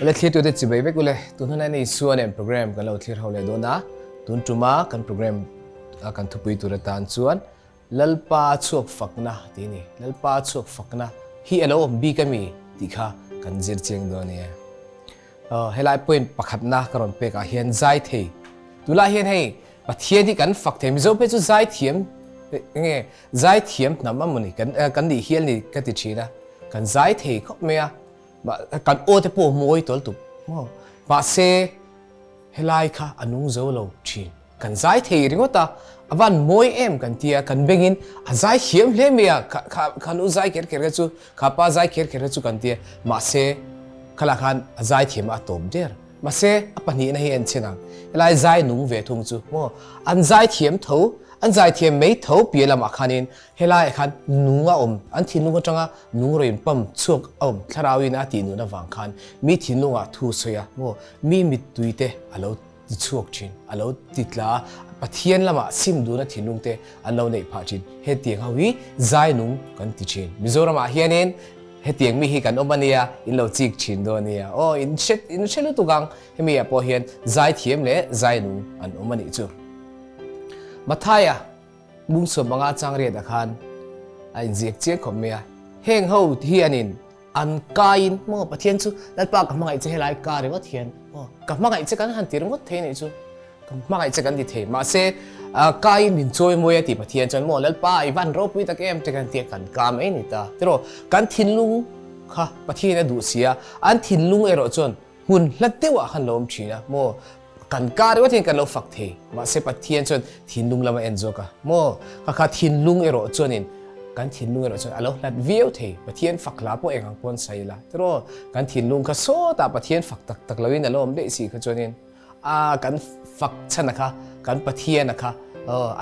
Ule thlirtute chibai vek ule, tun hunah hian Isua nen program kan lo thlir ho leh dawn a, tun tuma kan program a kan thupui tur atan chuan Lalpa chhuak fakna tih a ni. Lalpa chhuak fakna hi a lo awm bik a mi tih kha kan zir chiang dawn a nia. Helai point pakhatna ka rawn pek ah hian zai thei tunah hian hei Pathian hi kan fak thei Mizo phei chu zai thiam enge zai thiam hnam a mawni kan kan nih hial ni ka ti thin a kan zai thei khawp mai a kan aw te pawh mawi tawl tuk maw mahse Helai kha a nung zo lo thin. Kan zai thei ringawt a, a van mawi em kan ti a, kan bengin a zai thiam hle mai a, kha kha kha nu zai kher kher kha chu, kha pa zai kher kher kha chu kan ti a, mahse khalah khan a zai thiam a, a tawp der. Mahse a pahnihna hi en chhin ang, helai zai nung ve thung chu maw, an zai thiam tho, an zai thiam mai tho piah lamah khanin Helaiah khan nung a awm, an thinlung atanga nung rawn pump chhuak a awm, thlarauin a tih nun avang khan mi thinlungah thu sawi a, maw, mi mittui te a lo ti chhuak thin, a lo ti tla a, Pathian lamah sim duna thinlung te an lo neih phah thin. Hetiang ho hi zai nung kan ti thin. Mizoramah hianin hetiang mi hi kan awm a nia, in lo chik thin dawn a nia. Aw, in hre, in hre lutuk ang, hemi ah pawh hian zai thiam leh zai nung an awm a nih chu. Mathaia. Bungsuam anga chang riat ah khan a inziak chiang khawp mai a, heng ho hianin an kaiin maw Pathian chu Lalpa ka hmangaih che helai ka ringawt hian maw ka hmangaih che kan han ti ringawt thei anih chu ka hmangaih che kan ti thei mahse kaiin min chawi mawi a ti Pathian chuan maw Lalpa i van ropui tak em te kan tia kan ka mai ni ta tiraw kan thinlung kha Pathian a duh si a an thinlung erawh chuan Hmun hla deuhah khan lo awm thin a maw? Kan kar ringawt hian kan lo fak thei. Mahse Pathian chuan thinlung lam a en zawk a maw? Kha kha thinlung erawh chuanin kan thinlung erawh chuan a lo hlat viau thei. Pathian fak hla pawh eng ang pawn sawi la tiraw? Kan thinlung kha sawtah Pathian fak tak tak loin a lo awm daih si kha chuanin a kan fak chhan a kha kan Pathian a kha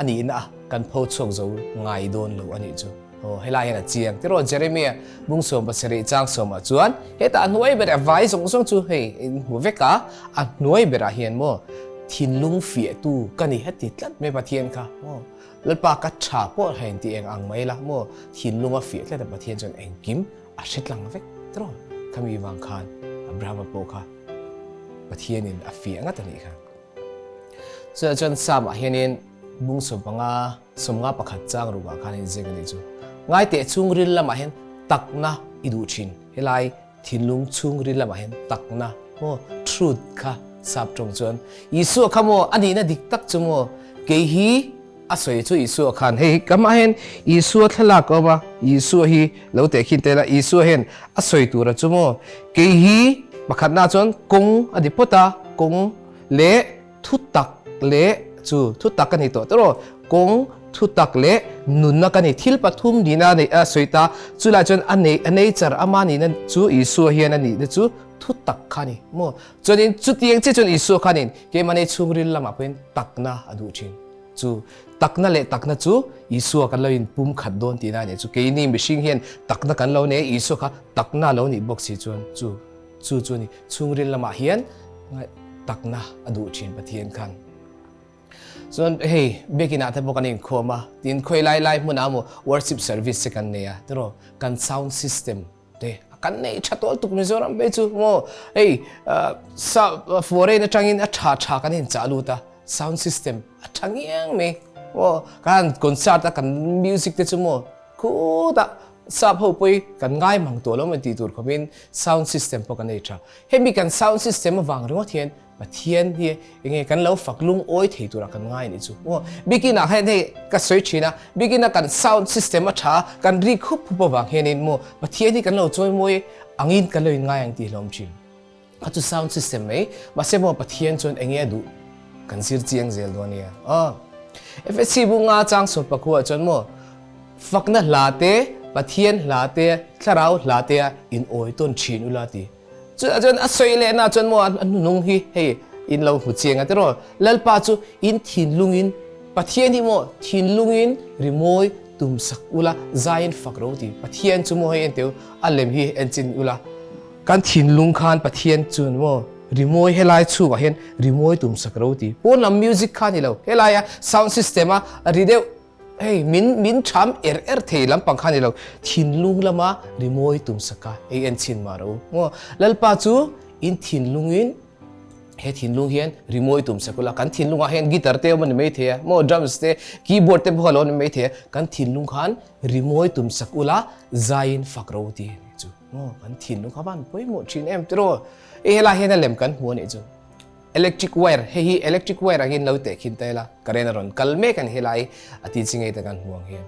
a nihna a kan pho chhuak zo ngai dawn lo a nih chu. Aw, helai hian a chiang. Tiraw Jeremia bung sawm pasarih chang sawmah chuan hetah a hnuai berah vai zawng zawng chu hei in hmu vek a, a hnuai berah hian maw thinlung fiahtu ka ni heti tlat mai Pathian kha maw Lalpa ka tha pawh hei inti eng ang mai la maw thinlung a fiah tlat a Pathian chuan engkim a hre tlang vek tiraw khami vang khan Abrahama pawh kha Pathianin a fiah ngat a nih kha. Chutah chuan Psalm ah hianin bung sawmpanga sawmnga pakhat chang rukah khan a inziak a nih chu. Ngaiteh chhungril lamah hian takna i duh thin. Helai thinlung chhungril lamah hian takna maw truth kha sap tawng chuan Isua kha maw a nihna dik tak chu maw kei hi a sawi chu Isua khan hei kamah hian Isua thlalak a awm a, Isua hi lo tehkhin tel a, Isua hian a sawi tura chu maw kei hi pakhatna chuan kawng a ni phawt a, kawng leh thutak leh chu thutak a ni tawh tawh kawng thutak leh nunna ka ni thil pathum nihna a nei a sawi ta chulai chuan a nei a nature ama nihna chu Isua hian a nihna chu thutak kha ni maw chuanin chutiang chiah chuan Isua khanin keimahni chhungril lamah pawhin takna a duh thin chu takna leh takna chu Isua kan lo in pum khat dawn tihna a ni chu keini mihring hian takna kan lo nei a Isua kha takna a lo nih bawk si chuan chu Chu chu ni chhungril lamah hian takna a duh thin Pathian khan. Chuan hei biakin ah te pawh kan inkhawm a, tin khawi lai lai hmunah maw worship service te kan nei a tiraw kan sound system te kan nei tha tawl tuk Mizoram phei chu maw hei sa foreign atangin a tha tha kan inchah lut a sound system a tha ngiang mai maw kan concert a kan music te chu maw Khutah sap ho pawh kan ngai mang tawh lo mai tih tur khawpin sound system pawh kan nei tha. Hemi kan sound system avang ringawt hian Pathian hi enge kan lo fak lungawi thei turah kan ngai anih chu. Aw, bikinah hian hei ka sawi thin a, bikina kan sound system a tha a, kan rik hup hup avang hianin maw Pathian hi kan lo chawimawi angin kan lo inngai ang tih hlawm thin. A chu sound system mai, mahse maw Pathian chuan enge a duh kan zir chiang zel dawn nia. Aw. FSC bunga chang sawm pakhua chuan maw fakna hla te, Pathian hla te, thlarau hla te a in awi tawn thin ula ti. Chutah chuan a sawi leh na chuan maw a hnunung hi hei in lo hmu chiang a tiraw. Lalpa chu in thinlungin Pathian hi maw thinlungin rimawi tum sak ula zaiin fak ro ti. Pathian chu maw hei enteu a lem hi enchin ula. Kan thinlung khan Pathian chuan maw rimawi helai chhungah hian rimawi tum sak ro ti. Pawn lam music kha ni lo, helaia sound system a ri deuh hei min min tham er er thei lampang kha ni lo, thinlung lama rimawi tum sak a hei en chhin mah ro maw. Lalpa chu In thinlungin he thinlung hian rimawi tum sak ula, kan thinlungah hian guitar te awm a ni maithei a, maw drums te, keyboard te pawh a lo ni maithei a, kan thinlung khan rimawi tum sak ula zaiin fak ro ti a nih chu. Maw kan thinlung kha van pawimawh thin em tiraw? Hei helai hian a lem kan hmu a nih chu. Electric wire, hei hi electric wire angin lo tehkhin ta ila, current a rawn kal mek a ni helai a ti chi ngei ta kan hmu ang hian.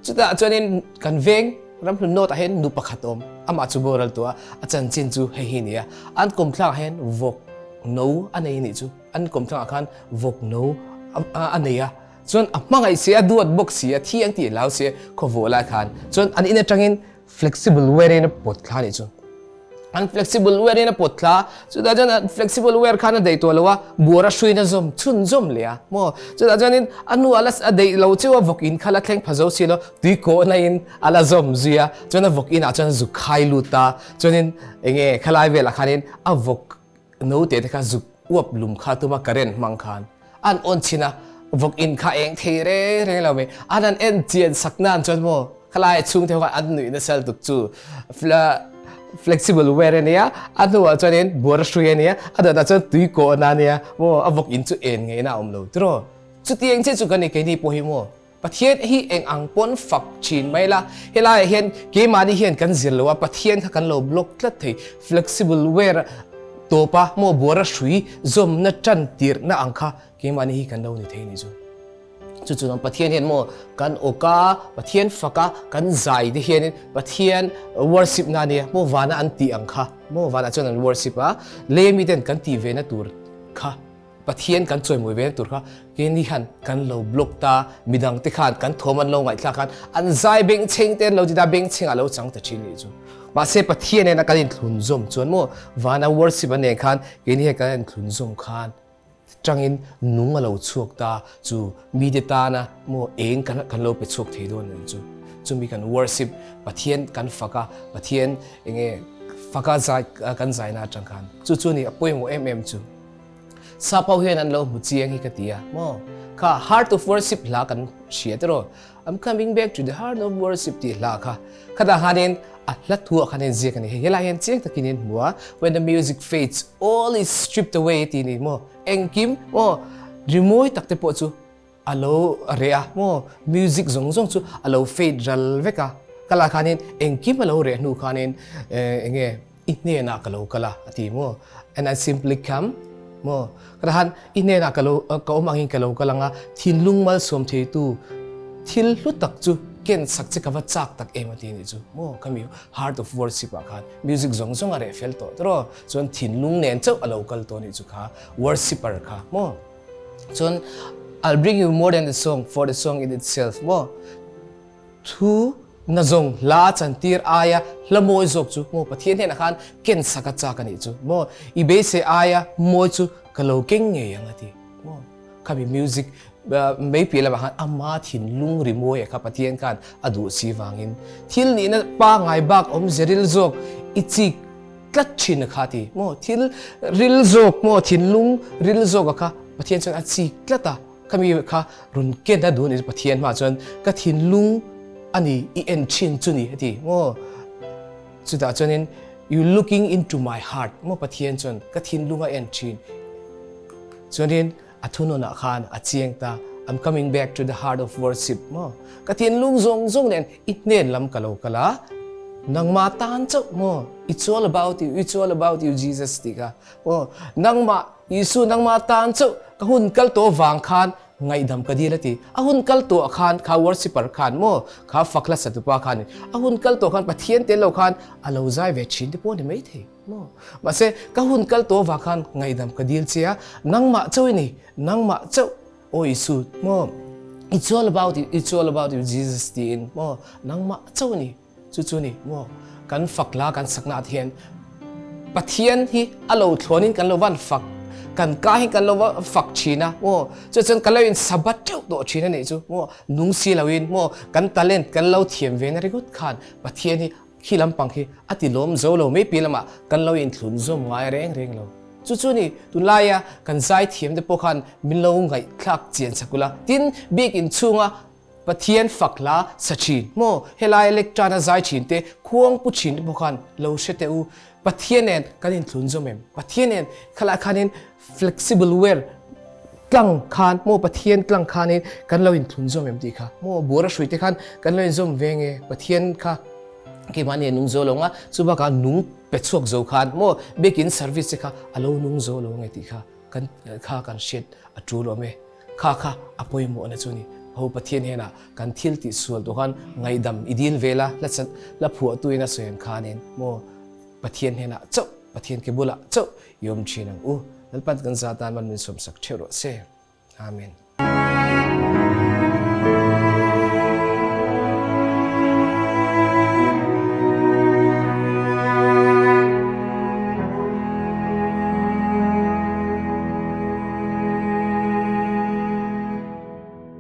Chutah chuanin kan veng ramhlun north ah hian nu pakhat a awm, amah chu boral tawh a, a chanchin chu hei hi a ni a, an kawmthlangah hian vawk no a nei a nih chu, an kawmthlangah khan vawk no a nei a, chuan a hmangaih si a, duat bawk si a, thi ang tih a hlau si a, khawvawh lai khan chuan an in atangin flexible wear in a pawt thla a nih chu. An flexible wear in a pawt thla, chutah chuan an flexible wear khan a deih tawh lo a, buar a hruin a zawm chhun zawm leh a maw? Chutah chuanin a hnu ah la a deih lo cheu a vawk in kha la thleng pha zo si lo, tui kawhna in a la zawm zui a, chuan a vawk inah chuan a zuk khai lut a, chuanin eng nge khalai velah khanin a vawk Naute te kha zuk uap lum kha tuma current hmang khan an on chhin a, vawk in kha eng thei reng reng lo mai. An han en chian sak nan chuan maw khalai a chhungte ho khan an nuih nasa lutuk chu flexible wear a nia, a hnuah chuanin buara hrui a nia, a dawtah chuan tui kawhna a nia maw a vawk in chu en ngaihna a awm lo tiraw. Chutiang chiah chu kan ni keini pawh hi maw Pathian hi eng ang pawn fak thin mai la, helaiah hian keimahni hian kan zir lo a, Pathian kha kan lo block tlat thei, flexible wear tawpa maw buara hrui zawmna tan tirhna ang kha keimahni hi kan lo ni thei a nih chu. Chu chu chuan Pathian hian maw kan awka, Pathian faka kan zai te hianin Pathian worship na nia maw vana an tih ang kha maw vanah chuan an worship a, lei miten kan tih ve na tur kha Pathian kan chawimawi ve na tur kha keini hian kan lo block ta, midang te khan kan thawm an lo ngaihthlak khan an zai bengchheng te an lo ti ta, bengchheng ah lo chang ta thin nih chu. Mahse Pathian nena kan inthlunzawm chuan maw vana worship an nen khan keini hian kan inthlunzawm khan tangin nung a lo chhuak ta chu mite tana maw eng kan kan lo pe chhuak thei dawn nih chu. Chumi kan worship Pathian kan fak a, Pathian enge faka zai kan zaina atang khan chu chu ni a pawimawh em em chu. Sap ho hian an lo hmu chiang hi ka ti a maw? Kha Heart of Worship hla kan hria tiraw? I'm coming back to the heart of worship tih hla kha. Khatah khanin a hla thu ah khanin ziak a ni. Hei helai hian chiang takin in hmu a, When the music fades, all is stripped away tih a ni maw? Engkim maw? Rimawi tak te pawh chu A lo reh a maw? Music zawng zawng chu a lo fade ral vek a. Ka lah khanin engkim a lo reh hnu khanin eng nge i hnenah ka lo kal a a ti maw? And I simply come maw? Ka tahan i hnenah ka lo ka awm angin ka lo kal ang a, thinlung malsawm theitu thil hlu tak chu ken sak che ka va chak tak em a ti nih chu maw? Khami heart of worship ah khan music zawng zawng a reh fel tawh tawh chuan thinlung nen chauh a lo kal tawh nih chu kha worshipper kha maw? Chuan I'll bring you more than the song for the song in itself maw thu na zawng hla chantir aia hla mawi zawk chu maw Pathian hnenah khan ken sak a chak a nih chu maw i beisei aia mawi chu ka lo keng ngei ang a ti maw khami music mai piah lamah khan ama thinlung ri mawi kha Pathian khan a duh si vangin thil nihna pangai bak awmze ril zawk i chik tlat thin a kha ti maw thil ril zawk maw thinlung ril zawk a kha Pathian chuan a chik tlat a khami kha rawn ken a duh a ni Pathian hmaah chuan ka thinlung a ni i en thin chu ni a ti maw chutah chuanin you looking into my heart maw Pathian chuan ka thinlung a en thin chuanin A thunawnah khan a chiang ta, I'm coming back to the heart of worship maw? Ka thinlung zawng zawng nen i hnen lam ka lo kal a, nangmah tan chauh maw? It's all about you, it's all about you Jesus tih kha maw? Nangmah, Isu nangmah tan chauh ka hun kal tawh vang khan ngaihdam ka dil a ti. A hun kal tawh khan kha worshipper khan maw? Kha fak hla satupa khan a hun kal tawh khan Pathian tel lo khan a lo zai ve thin te pawh a ni maithei. Maw? Mahse, ka hun kal tawh avang khan ngaihdam ka dil che a, nangmah chauh i ni, nangmah chauh, Aw Isu, maw? It's all about you, it's all about you Jesus tiin, maw? Nangmah chauh i ni, chu chu ni, maw? Kan fak la, kan sakna ah te hian Pathian hi a lo thlawnin kan lo van fak, kan ka hi kan lo va fak thin a, maw? Chu chuan kan lo in sabat teuh tawh thin a nih chu, maw? Nung si loin, maw? Kan talent kan lo thiam ve na ringawt khan Pathian hi Khi lampang khi a ti lawm zo lo mai piah lamah kan lo inthlun zawm ngai reng reng lo. Chu chu ni, tunlaia kan zaithiam te pawh khan min lo ngaihthlak chian chak ula. Tin, biakinn chhunga Pathian fak hla sa thin maw, helai lectern a zai thin te, khuang pu thin te pawh khan lo hre teh u. Pathian nen kan inthlun zawm em? Pathian nen khalai khanin flexible wear tlang khan maw Pathian tlang khanin kan lo inthlun zawm em tih kha maw buara hrui te khan kan lo inzawm ve nge Pathian kha keimahni a nung zo lo nga chu bakah nung pe chhuak zo khan maw biakin service te kha a lo nung zo lo nge tih kha kan kha kan hriat a tul awm e. Kha kha a pawimawhna chu ni. Ho Pathian henah kan thil tih sual tawh khan ngaihdam i dil vel a, hla chat hla phuahtuin a sawi ang khanin maw Pathian henah chauh, Pathian ke bulah chauh i awm thin ang u. Lalpan kan za tan man min sawmsak theuh rawh se. Amen.